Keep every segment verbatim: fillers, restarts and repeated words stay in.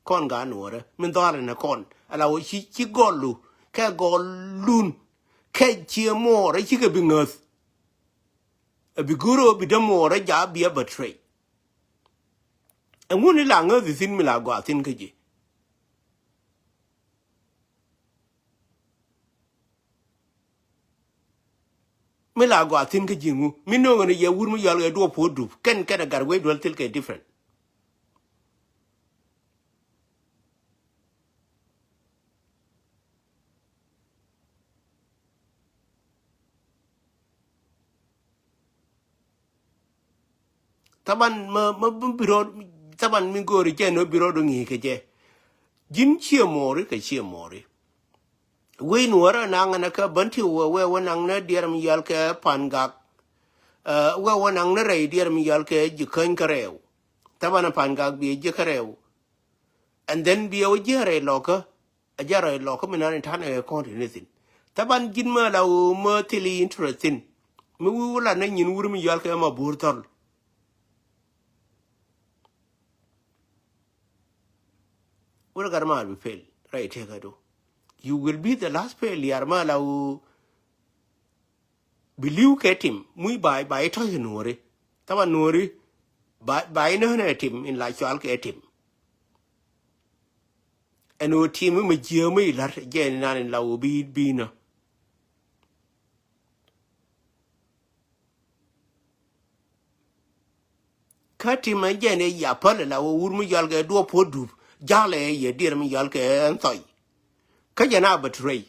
Kɔn gaat Nuɔrä min dhɔaarɛ ni kɔn ala wä ci ci gɔlu kɛ gɔlun kɛ ciɛ muɔɔr ɛ cikɛ bi ŋäth. Ɛ bi go̱o̱r ɣöö bi dämuɔɔr ɛ jaak bi ɛ betray. Ɛŋu ni la ŋäth thi̱n mi la gɔaa thi̱n kä ji̱? Mi la gɔaa thi̱n kä ji̱ ŋu mi no̱o̱ŋ ni yɛ wur mi yɔal kɛ duɔ̱ɔ̱p puɔ̱t dup kɛn kɛn ɛ gat wec duel thil kɛ different. Thaban ma ma bi rɔɔd thaban mi go̱o̱ri jɛ ni bi rɔɔd ŋi̱i̱ kɛ jɛ. Ji̱n ciɛ mo̱o̱ri kɛ ciɛ mo̱o̱ri. Wec Nuɔrä naŋ ni kä bän ti wee wee wä naŋ ni diɛɛr mi yɔal kɛ Pan Gak. Ɛ, wee wä naŋ ni rɛy diɛɛr mi yɔal kɛ ji̱ käny kä rɛw. Thaban Pan Gak bi ji̱ kä rɛw. And then bi ɛ wä ji̱ rɛy lɔkä. A jɛ rɔy lɔkä mi nan in ta̱n ɛ kɔn ti ni thi̱n. Thaban ji̱n mä la wä mä thili interest thi̱n. Mi wi̱i̱ wä la ni nyin wur mi yɔal kɛ ma buur thɔl. Wur gat ma bi pel rɛy tëkä du. You will be the last failure ma la wä. Bi li̱w kɛ tim muc ba ba i̱ tɔ̱c i̱ Nuɔ̱ri. Thaban Nuɔ̱ri ba ba i̱ nään ɛ tim in la cɔal kɛ tim. Ɛn ɣöö tim mi jiääk mi i̱ la̱t jɛ in nan in la ɣöö bi bi nä. Kä tim ɛn jɛn ɛ ya päl ɛ la wä wur mi yɔal kɛ duɔ̱ɔ̱p puɔ̱t dup ja̱l ɛ yɛ diɛɛr mi yɔal kɛ ɛn thɔy. Kä jɛn a betray.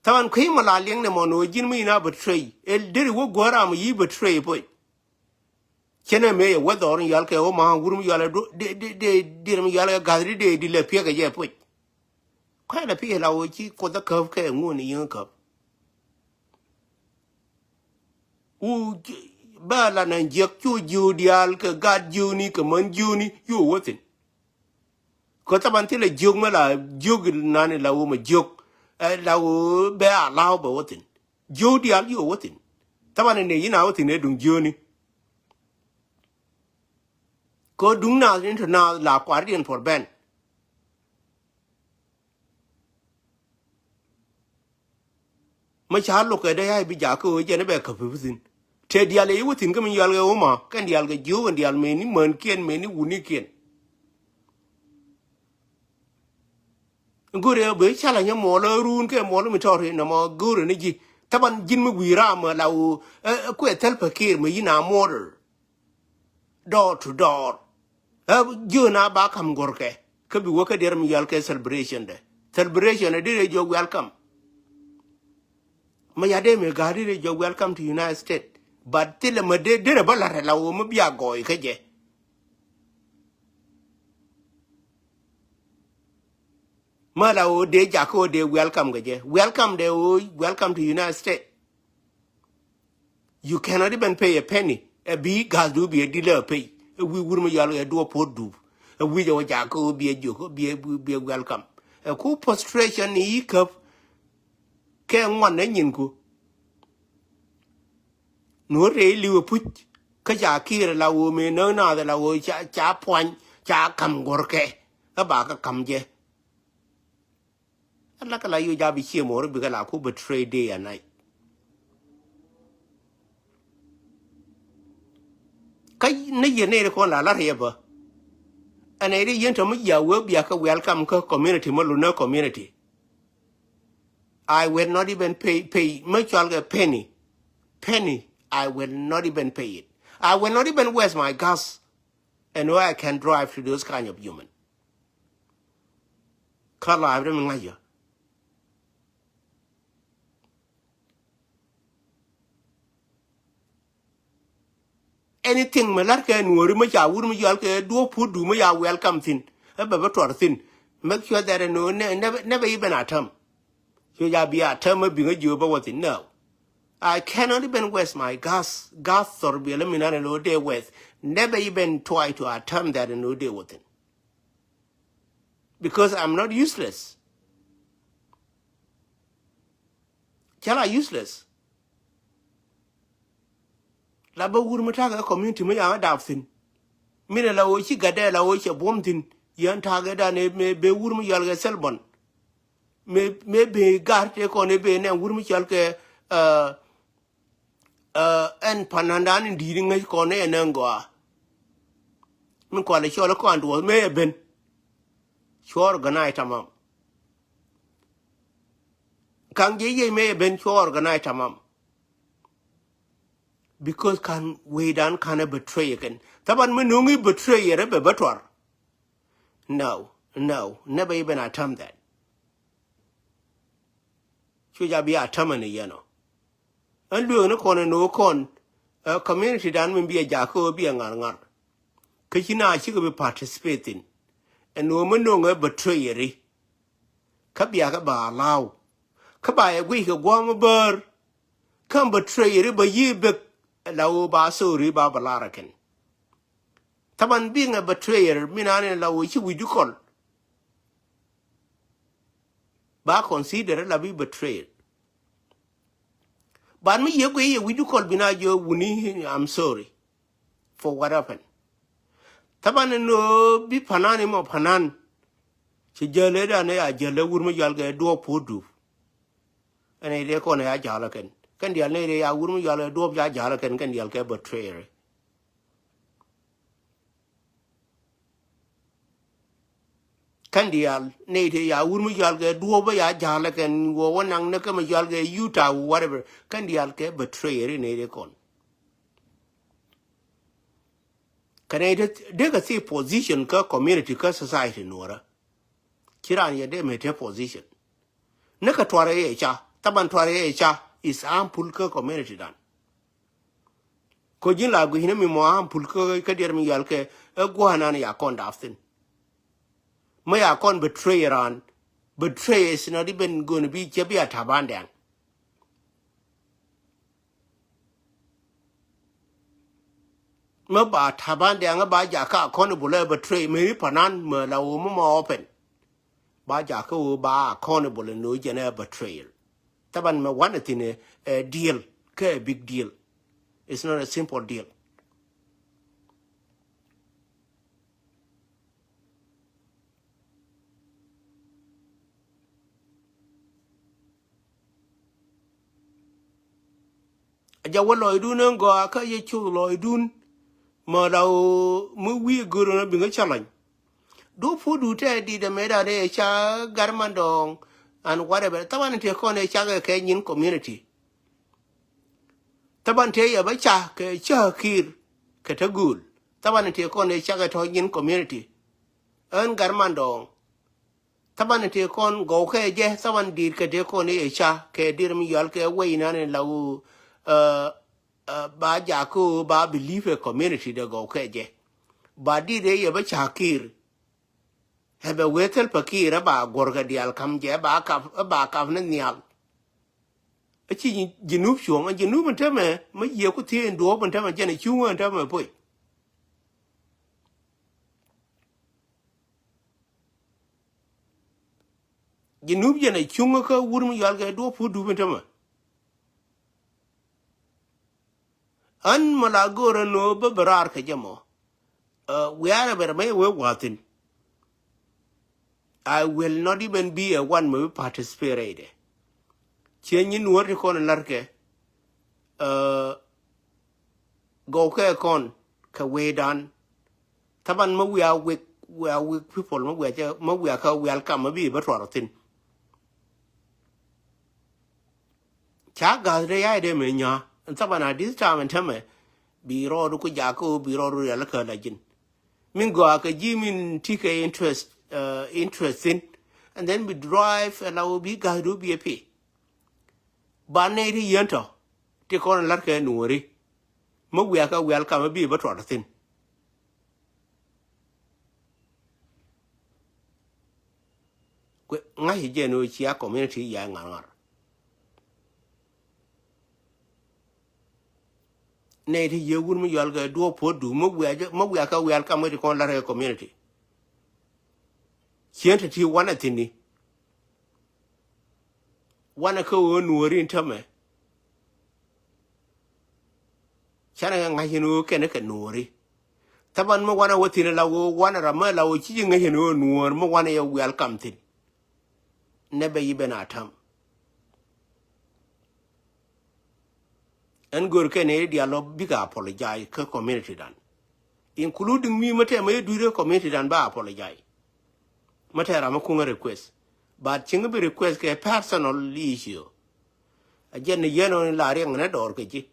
Thaban kui̱ mɔ la liɛŋ nɛ mɔ ni wä ji̱n mi yin a betray ɛ deri wä guäär ram yi betray puɔ̱c. Cɛn ɛ mëë yɛ wä dhɔr in yɔal kɛ wä ma wur mi yɔal ɛ duɔ̱ɔ̱p diɛɛr mi yɔal kɛ ga̱th di dee di lɛ piɛk ɛ jɛ puɔ̱c. Kuɛn a pi̱i̱ la wä ci kuoth a käp kɛ ŋuun i̱ yäŋ käp. Wu bä la na jiäk cu jiök diaal kɛ gat jiökni kɛ män jiökni yu wä thi̱n. Kä thaban thilɛ jiök mä la jiök nani la wä ma jiök. Ɛ la wä bɛ a law bɛ wä thi̱n. Jiök diaal yu wä thi̱n. Thaban ni yin a wä thi̱n ɛ duŋ jiökni. Kä duŋ naath ni tɔ naath la kua̱r diɛn puɔr bɛn. Mä ca lo̱k kɛ dee ya̱c bi jakä ɣöö jɛn ɛ bɛ käp pi thi̱n. Tëë diaal ɛ i̱ wä thi̱n kä mi yɔal kɛ ɣöö ma kɛn diaal kɛ jiöök kɛn diaal mëëni mänkiɛn mëëni wunikiɛn. Go̱rɛ ɛ bee cala nyɛ muɔɔl ɛ ruun kɛ muɔɔl mi tɔɔri nɔmɔ go̱rɛ ni ji̱. Thaban ji̱n mi wi̱i̱ ram ɛ la ɣöö ɛ kuɛ thäl pɛ kiir mi yi̱n a muɔɔr. Door to door. Ɛ jiökna ba ka̱m gɔ̱rkɛ kä bi wä kä diɛɛr mi yɔal kɛ celebration dɛ. Celebration dee dee jɔk welcome. Mä ya dee mi ga̱a̱ dee dee jɔk welcome to United States. But thilɛ mä dee dee rɛ bä la̱t rɛ la wä mä bia gɔɔy kä jɛ. Mä la wä dee jakä wä dee welcome kɛ jɛ welcome dee wä welcome to United States. You cannot even pay a penny. Ɛ bi ga̱thdu bi ɛ dilɛ ɛ pay. Ɛ wi̱i̱ wur mi yɔal ɛ duɔ̱ɔ̱p puɔ̱t dup. Ɛ wi̱i̱ jɛ wä jakä bi ɛ jiök bi ɛ bi ɛ welcome. Ɛ ku frustration ni i̱ käp. Kɛ ŋuan ɛ nyinku. Nuɔ̱r rɛy li̱w ɛ puc. Kä ca kiir la wä mëë näk naath la wä ca ca puany ca ka̱m gɔ̱rkɛ. Ɛ ba kä ka̱m jɛ. Ala kɛ la yoc a bi cië muɔɔr bikɛ la ku betray day and night. Kä ni yɛ nɛy ri kɔn la la riɛpä. Ɛ nɛy ri yɛn tɔ mi jiaak wee biakä welcome kä community mä lunä community. I will not even pay pay mä cual kɛ penny. Penny I will not even pay it. I will not even waste my gas. And where I can drive to those kind of human. Kä life dee mi ŋa̱c yɛ. Anything mi la̱t kɛ Nuɔ̱ri mi ca wur mi yɔal kɛ duɔ̱ɔ̱p puɔ̱t du mi ya welcome thi̱n. Ɛ bɛ bä tuɔr thi̱n. Make sure that no ne- never, never even attempt. Cu ca bi attempt mi biŋä jiö bä wä thi̱n. No. I cannot even waste my gas. Gas thor biɛl mi nan in lo dee waste. Never even try to attempt that in lo dee wä thi̱n. Because I'm not useless. Cä la useless. La bä wur mi ta̱kä community mi yaŋä dap thi̱n. Min la wä ci gatdɛ la wä cɛ buɔ̱m thi̱n. Yɛn ta̱a̱ kɛ dan ëë mëë bëë wur mi yɔal kɛ Thelbon. Mëë, mëë bëë gar tëë kɔn ëë bëë nɛn wur mi cɔal kɛ, uh, uh, ɛn panandan in di̱i̱t in ŋäc kɔn ëë nɛn gɔaa. Min kualɛ cɔl kɔn duɔth mëë ɛ ben. Cuɔr gɛ na̱a̱c tamam. Kaŋ jiɛ yiec mëë ɛ ben cuɔr gɛ na̱a̱c tamam. Because kan wecdan kan ɛ betray kɛn. Thaban mi nuŋ i̱ betray yɛrɛ bɛ bä tuar. No, no, never even attempt that. Cu ja bi attempt ni yɛn ɔ. Ɛn lueek ni kɔn ɛn ɣöö kɔn, ɛ, community dan min bi ɛ jakä ɣöö bi ɛ ŋa̱r ŋa̱r. Kä ci na cikɛ bi participate thin. Ɛn ɣöö mi no̱o̱ŋ ɛ betrayeri. Kä biakä ba allow. Kä ba yɛ guic kɛ gua̱a̱m bäär. Kä betrayeri ba yiëë bek. La ɣöö ba sorry ba bɛ lar ɛ kɛn. Thaban being a betrayer min an in la ɣöö ci wi̱cdu kɔl. Ba consider la bi betrayed. Ban mi yek wee yɛ wi̱cdu kɔl bi na jiɔ wuni, I'm sorry for what happened. Thaban in ɣöö bi panan imɔ panan. Ci jäl ëë dan ëë a jäl ëë wur mi yɔal kɛ duɔp puɔ̱t dup. Ɛn ëë dee kɔn ëë a ja̱l ɛ kɛn. Kɛn diaal nɛy dee ya wur mi yɔal kɛ duɔp ca ja̱l ɛ kɛn, kɛn diaal kɛ betrayer. Kɛn diaal nɛy te ya wur mi yɔal kɛ duɔ̱ɔ̱p bä ya ja̱a̱lä kɛn wä wä naŋ ni kä mi yɔal kɛ Utah whatever. Kɛn diaal kɛ betrayer in nɛy te kɔn. Kɛ nɛy te dee kɛ thi position kä community kä society nuɔrä. Ci raan yɛ dee mɛ te position. Ni kɛ tuar yɛ ca, thaban tuar yɛ ca is harmful kä community dan. Ko ji̱n la gui̱cni mi mɔ harmful kä, kä diɛt mi yɔal kɛ ɛ gua̱a̱nan ya kɔn dap thin. Mä ya kɔn betray ran. Betray is not even gonna be cɛ bi a taban dɛŋ. Mä ba taban dɛŋ ba ja ka accountable ɛ betray mi panan mä la wä mä ma open. Ba jakä wä ba accountable in no jɛn ɛ betrayal. Taban mɛ wan a thin ɛ, ɛ deal kä ɛ big deal. It's not a simple deal. A ja wä lɔcdun ɛn gɔaa kä yɛ cuth lɔcdun. Mɔ la ɣöö mi wi̱i̱ görä ni biŋä challenge. Duɔ̱p puɔ̱t duut tɛ dit ɛmɛ dan ëë ca gat mandɔɔŋ and whatever. Thaban tëë kɔn ëë cakɛ kɛ nyin community. Thaban tëë yɛ bä ca kɛ cä ki̱i̱r kɛ te gööl. Thaban tëë kɔn ëë cakɛ tɔ̱ nyin community. Ɣän gat mandɔɔŋ. Thaban tëë kɔn gɔw kɛ jɛ, thaban di̱i̱t kɛ tëë kɔn i̱ ca kɛ di̱i̱t mi yɔal kɛ wec inan in la ɣöö, ɛ, ɛ, ba jakä ɣöö ba believe ɛ community dee gɔw kɛ jɛ. Ba di̱i̱t ëë yɛ bä ca ki̱i̱r. Ɛ bɛ wee thil pɛ ki̱i̱r ɛ ba guɔ̱r kɛ diaal ka̱m jɛ ɛ ba kap, ɛ ba kap ni nhial. Ɛ ci Jinub cuɔ̱ŋ, ɛ Jinub in tämɛ, mä yiëë ku thiee in duɔ̱ɔ̱p in tämɛ, jɛn ɛ cuŋä in tämɛ poc. Jinub jɛn a cuŋä kä wur mi yɔal kɛ duɔ̱p puɔ̱t dup in tämɛ. Ɣän mɔ la go̱o̱rä nöö bä bɛ raar kɛ jɛ mɔ. Ɛ, wiarɛ bɛ rɛ mɛ wee wathin. I will not even be a one mɛ bi participate rɛydɛ. Ciɛ nyin nuɔ̱ɔ̱r ti kɔn larkɛ. Ɛ, gɔwkɛ kɔn kɛ wecdan. Thaban mä wiaa wek, wiaa wek people mä wiaa cɛ, mä wiaa kä wial kam mä bi bä tuar thin. Ca ga̱th dee ya̱ dee mɛ nya̱a̱. Thaban at this time in tämɛ bi rɔɔdu ku jakä bi rɔɔdu rial kä la ji̱n. Min gɔaa kɛ ji̱ min ti kɛ interest, uh, interest thin. And then bi drive ala wä bi ga̱th du bi a pi. Ba nɛy ti yien tɔ ti kɔn lar kɛ nuɔri. Mä wiak kä wial kam bi bä tuɔt thin. Kuɛ ŋa̱c jɛ ni cia community ya ŋa̱r ŋa̱r. Nɛy ti yie wun mi yɔal kɛ duɔ̱ɔ̱p puɔ̱t du mä wiak, mä wiak kä wial kam ti kɔn lar kɛ community. Cien ti ti wanɛ thin ni. Wanɛ kä ɣöö nuɔ̱ɔ̱ri in tämɛ. Canɛ kɛ ŋa̱c in ɣöö kɛnɛ kɛ nuɔ̱ɔ̱ri. Thaban mi wanɛ wä thi̱n la wä wanɛ ram mi la wä ci ji̱ ŋäc ɛn ɣöö nuɔ̱ɔ̱r mi wanɛ yɛ welcome thi̱n. Nɛ bɛ yi ben a täm. Ɛn gör kɛn ɛ dial lɔ bikɛ apologize kä community dan. Including mi mi tɛmɛ yɛ dui̱rä community dan ba apologize. Mi tɛ ram mi kuŋä request. But cieŋ bi request kɛ personal issue. A jɛn ni yɛn ɔ ni la riɛŋ ni dɔɔr kɛ ji̱.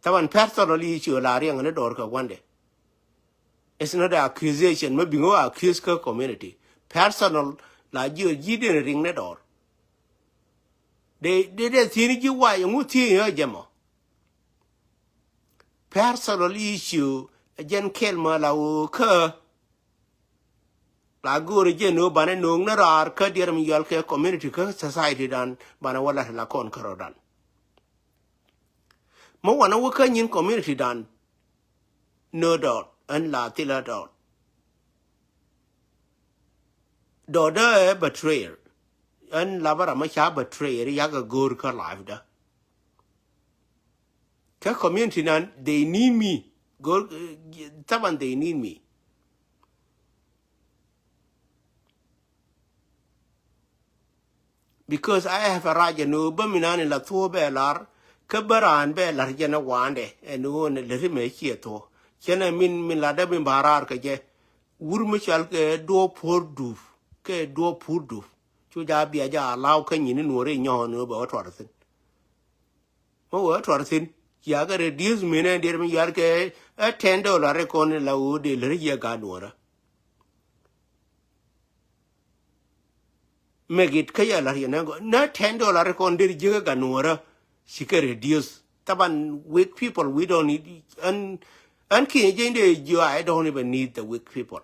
Thaban personal issue la riɛŋ ni dɔɔr kɛ wandɛ. It's not an accusation. Mi biŋ wä accuse kä community. Personal la ji̱ ɔ ji̱ den riŋ ni dɔɔr. De de de thieni ji̱ wa yɛ ŋu thieni yɛ jɛ mɔ. Personal issue a jɛn kɛl mɔ la wä kä. La go̱o̱ri jɛ ni wä banɛ no̱o̱ŋ ni raar kä diɛr mi yɔal kɛ community kä society dan banɛ wä la la kɔn kärɔ dan. Mi wanɛ wä kä nyin community dan. Ni dɔɔr ɛn la thilɛ dɔɔr. Dɔɔr dee ɛ betrayer. Ɛn la bä ram mi ca betrayer yakɛ go̱o̱r kä life dä. Kä community nan they need me. Go̱o̱r, eh, thaban they need me. Because I have a right ɛn ɣöö bä mi nani la thuɔ̱ɔ̱ bɛ lar kä bä raan bɛ lar jɛn ɛ wa̱a̱ndɛ ɛn ɣöö ni lät mɛ ciɛ thuɔ̱ɔ̱. Cɛn ɛ min min latdä min ba raar kɛ jɛ. Wur mi cɔal kɛ duɔ̱ɔ̱p puɔ̱r dup kɛ duɔ̱ɔ̱p puɔ̱r dup. Cu ja bia ja allow kä nyini nuɔ̱ɔ̱ri nyɔ̱ɔ̱n ɣöö bɛ wä tuar thi̱n. Mi wee tuar thi̱n cia kɛ reduce min ɛn diɛt mi yuar kɛ ɛ ten dollar ri kɔn la ɣöö dee lät jiɛ gaat nuɔ̱ɔ̱rä. Make it kä yɛ la̱r yɛ nɛ gɔ nɛ ten dollar ri kɔn dee jiɛ gaat nuɔ̱ɔ̱rä. Ci kɛ reduce. Thaban weak people we don't need ɛn ɛn kiɛ jɛny dee jiɔ I don't even need the weak people.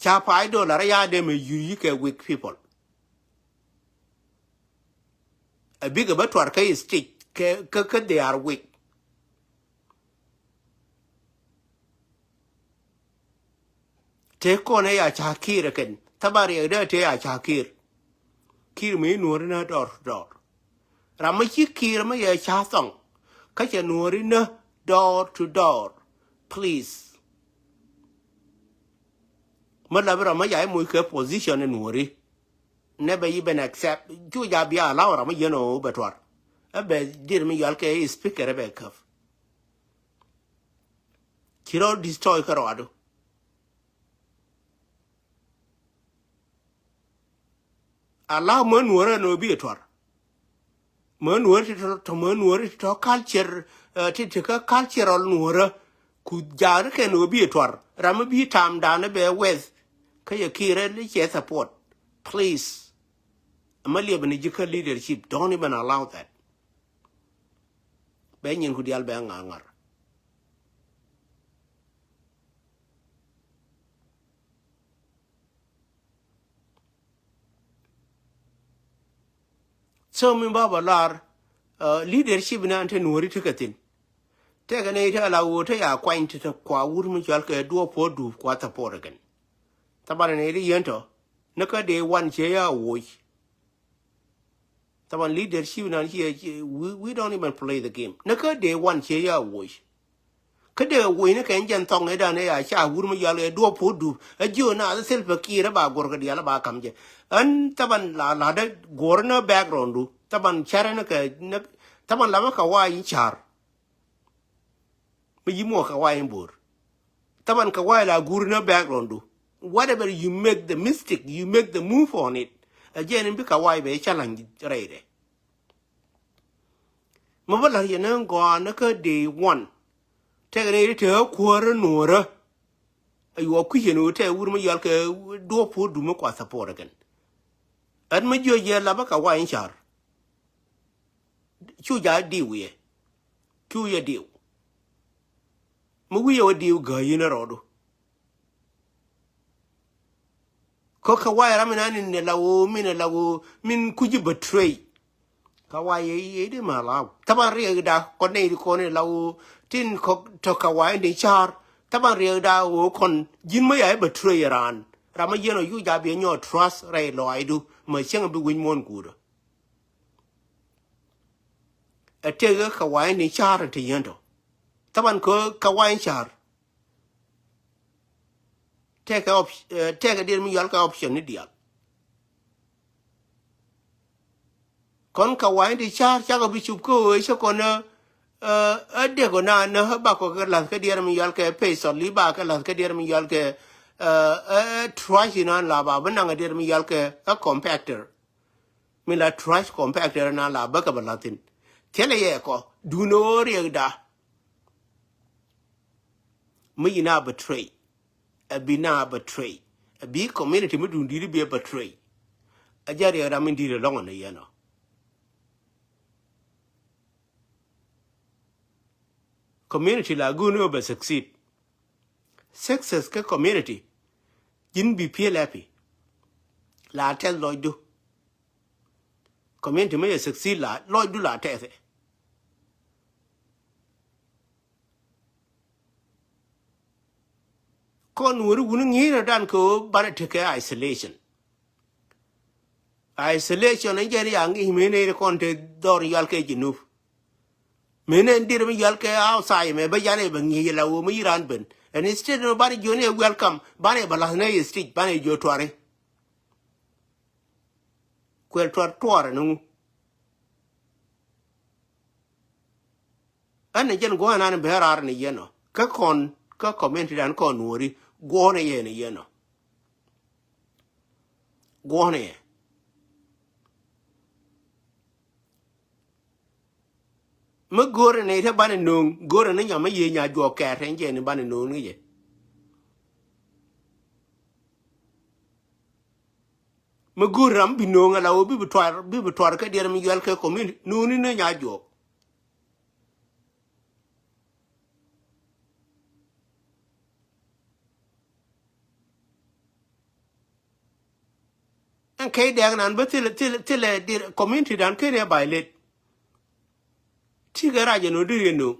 Ca five dollar ya dee mɛ yuc kɛ weak people. A bikɛ bä tuar kä stage kɛ kä kä they are weak. Te kɔn ɛ ya ca kiir kɛn thabar yɛ dee te ya ca kiir. Kiir mi nuɔri na dɔr dɔr. Ram mi ci kiir mi yɛ ca thɔŋ kä cɛ nuɔri na door to door. Please. Mi labi ram mi ya i̱ moc kɛ position in wori. Never even accept. Cu ja bia allow ram mi yɛn o bɛ tuar. Ɛ bɛ dir mi yɔal kɛ speaker ɛ bɛ käp. Ci rɔ destroy kä rɔadu. Allow män wörä ni wä bi tuar. Män wörä ti tɔ män wörä ti tɔ culture ti ti kä cultural ni wörä. Ku jaari kɛ ni wä bi tuar ram mi bi tam dan bɛ weth. Kä yɛ kirɛ ni cɛ support. Please. Ama liɛp ni ji̱ kä leadership, don't even allow that. Bɛ nyin ku dial bɛ ŋa̱r ŋa̱r. So min ba ba lar leadership nan te nuɔri ti kɛ thin. Tekɛ nɛ ite ala woo te ya kuany ti te kua wur mi cual kɛ duɔ puɔ dup kua thapɔt kɛn. Thaban nɛ ite yɛn tɔ ni kä dee wan cie ya woc. Thaban leadership nan cie we, we don't even play the game. Ni kä dee wan cie ya woc. Kä dee woc ni kɛn jɛn thɔŋ ëë dan ëë a ca wur mi yal ëë duɔp puɔ̱t dup ɛ jiö naath ɛ thil pɛ kiir ɛ ba guɔr kɛ diaal ɛ ba kam jɛ. Ɣän thaban la latdä guɔr ni background du thaban cär ɛn kɛ thaban lapä kɛ wac in car. Mi yi muɔ kɛ wac in bo̱o̱r thaban kɛ wac la guur ni background du. Whatever you make the mistake, you make the move on it. Ɛ jɛn in bi kɛ wac bɛ challenge rɛydɛ. Mi bä la̱r yɛn ni gɔaa ni kä day one. Tɛkɛ ni ri te ɣä kuäärä nuɔ̱ɔ̱rä. A yuɔ kui̱c yɛn ɣöö tɛ wur mi yɔal kɛ duɔ̱ɔ̱p puɔ̱t dup mi kua support kɛn. Ɣän mi jiɔ yɛ lapä kɛ wac in car. Cu ja diw yɛ. Cu yɛ diw. Mi wi̱i̱ yɛ wä diw gääy in rɔɔdu. Kä kɛ wa̱a̱ ram in an in la ɣöö min la ɣöö min kuci betray. Kɛ wa̱a̱ yɛ yɛ di ma law thaban riɛk da kɔn nɛy di kɔn in la ɣöö tin kɔk tɔ kɛ wa̱a̱ in di car. Thaban riɛk da ɣöö kɔn ji̱n mä ya̱ i̱ betray raan ram mä yɛn ɔ yu ja̱ biɛ nyɔɔt trust rɛy lɔaacdu. Mä cäŋ bi wi̱c muɔ̱ɔ̱n guudä. Ɛ tëëk ɣä kɛ wa̱a̱ in di car in te yɛn tɔ. Thaban kɛ, kɛ wany ca̱r. Tɛkɛ op-, eh, tɛkɛ diɛt mi yual kɛ option ni diaal. Kɔn kɛ wany ti ca̱r cakɔ bi cup kä ɣöö cä kɔn, eh, eh, dek ɣöö na, na, eh, bakɔ kɛ la̱th kä diɛt mi yual kɛ pay sɔl i̱ bakɛ la̱th kä diɛt mi yual kɛ, eh, eh, trash in an la ba bi naŋ diɛt mi yual kɛ, eh, compactor. Mi la trash compactor na la bä kɛ bä la̱thin. Thilɛ yɛ kɔ, duundɛ ɣöö riɛkda. Mi yi na betray. Ɛ bi na betray. Ɛ bi community mi duun di̱i̱t bi ɛ betray. Ɛ jɛ riɛkda mi di̱i̱t ɛlɔŋ ni yɛn ɔ. Community la guun ɔ bɛ succeed. Success kä community. Ji̱n bi piël happy. La tɛth lɔcdu. Community mi yɛ succeed la lɔcdu la tɛth ɛ. Kɔn wuri wuni ŋi̱i̱rä dan kɛ ɣöö banɛ tekɛ isolation. Isolation in jɛn ya ŋi̱i̱c mëë nɛy ti kɔn te dhɔr yual kɛ Junub. Mëë nɛy diɛt mi yual kɛ outside mɛ bä yanɛ bɛ ŋi̱i̱c la ɣöö mi yi raan ben. And instead of banɛ jiɔni ɛ welcome, banɛ bɛ la̱th nɛy stage, banɛ jiɔ tuari. Kuɛl tuar tuɔrɛ ni ŋu. Ɛn ni jɛn guɔ̱ɔ̱r nan bɛ raar ni yɛn ɔ. Kä kɔn, kä community dan kɔn nuɔri, guɔ̱ɔ̱r ni yɛ ni yɛn ɔ. Guɔ̱ɔ̱r ni yɛ. Mi go̱o̱r ni te banɛ no̱o̱ŋ, go̱o̱r ni nyam mi yee nya juɔk kɛɛr te jɛ ni banɛ no̱o̱ŋ ni jɛ. Mi go̱o̱r ram bi no̱o̱ŋ ala wä bi bi tuar, bi bi tuar kä diɛt mi yuɛl kɛ community no̱o̱ŋ ni ni nya juɔk. Ɛn kɛy dɛɛk nan bä thilɛ, thilɛ, thilɛ dir community dan ken ɛ violate. Tikɛ rac ɛn ɔ dee riɛ no̱o̱ŋ.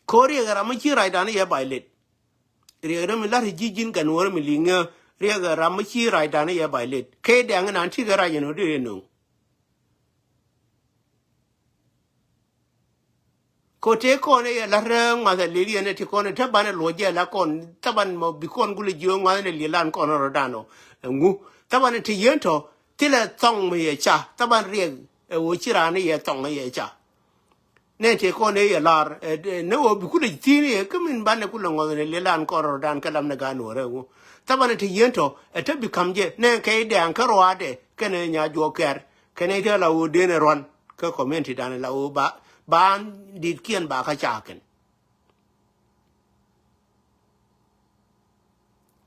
Ko riɛk ɛ ram mi ci racdan i̱ yɛ violate. Riɛk ɛ ram mi la̱t ji̱ ji̱n kɛ nuɔ̱ɔ̱r mi liŋ ɛ riɛk ɛ ram mi ci racdan i̱ yɛ violate. Kɛy dɛɛk nan tikɛ rac ɛn ɔ dee riɛ no̱o̱ŋ. Ko tëë kɔn ëë yɛ la̱t rɛ ŋuath ɛ lil yɛn ɛ ti kɔn ɛ te banɛ luɔc jɛ la kɔn thaban mɔ bi kɔn kulɛ jiö ŋuath ɛ lil lan kɔn rɔ dan ɔ. Ɛŋu thaban ɛ ti yɛn tɔ thilɛ thɔŋ mi yɛ ca thaban riɛk ɛ ɣöö ci raan ɛ yɛ thɔŋ ɛ yɛ ca. Nɛ tëë kɔn ëë yɛ lar ɛ ne ɣöö bi kulɛ thi̱i̱n yɛ kä min banɛ kulɛ ŋuath ɛ lil lan kɔn rɔ dan kɛ lam ni gan wä rɛ ŋu. Thaban ɛ ti yɛn tɔ ɛ te bi ka̱m jɛ nɛ kɛ i̱ dɛ̈ɛ̈ŋ kä ruaadɛ kɛnɛ nya juɔk kɛr kɛnɛ i̱ te la ɣöö den ɛ ruan. Kä community dan la wä ba, ba dit kiɛn ba kä ca kɛn.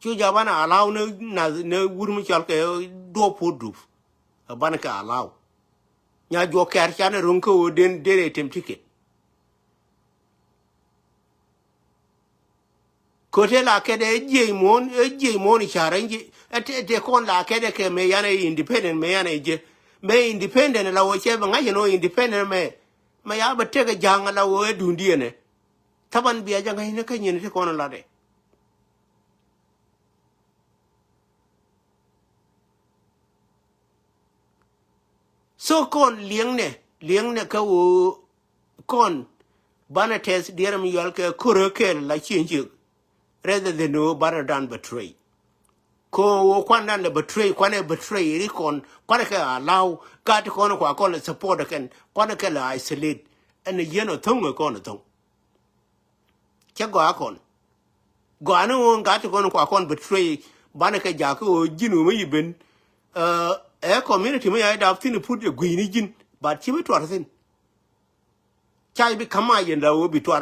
Cu ja banɛ allow ni nath ni wur mi cɔl kɛ duɔp puɔt dup. Ɛ banɛ kɛ allow. Nya juɔk kɛr canɛ ro̱ŋ kä wä den, den ɛ tem ticket. Kote la kɛt ɛ jiɛc muɔ̱ɔ̱n, ɛ jiɛc muɔ̱ɔ̱n i̱ ca̱r ɛ jiɛc, ɛ tɛ, tɛ kɔn la kɛt ɛ kɛ mɛ yan ɛ independent, mɛ yan ɛ jɛ. Mɛ independent la wä cɛ bɛ ŋa̱c ɛn ɔ independent mɛ, mɛ ya bɛ tek ɛ ja̱a̱ŋ la wä ɛ duundiɛn ɛ. Thaban bia jɛ ŋa̱c ni kä nyin ti kɔn latdɛ. So kɔn liɛŋnɛ, liɛŋnɛ kä ɣöö kɔn banɛ tɛth diɛɛr mi yual kɛ kör ɛ kɛɛl la cieŋ ciek. Rather than ɣöö banɛ dan betray. Kɛ ɣöö kuandan lɛ betray, kuanɛ betray ri kɔn, kuanɛ kɛ allow, gat kɔn kua kɔn lɛ support kɛn, kuanɛ kɛ lɛ isolate. Ɛn ɛ yɛn ɔ tho̱ŋ ɛ kɔn ɛ tho̱ŋ. Cä gɔaa kɔn. Gɔaa ni ɣöö gat ti kɔn kua kɔn betray banɛ kɛ jakä ɣöö ji̱n ɣöö mi yi ben. Ɛ, ɛ community mi ya dap thi̱n put ɛ gui̱ni ji̱n. But ci bi tuar thi̱n. Ca bi ka̱m a yɛn la ɣöö bi tuar.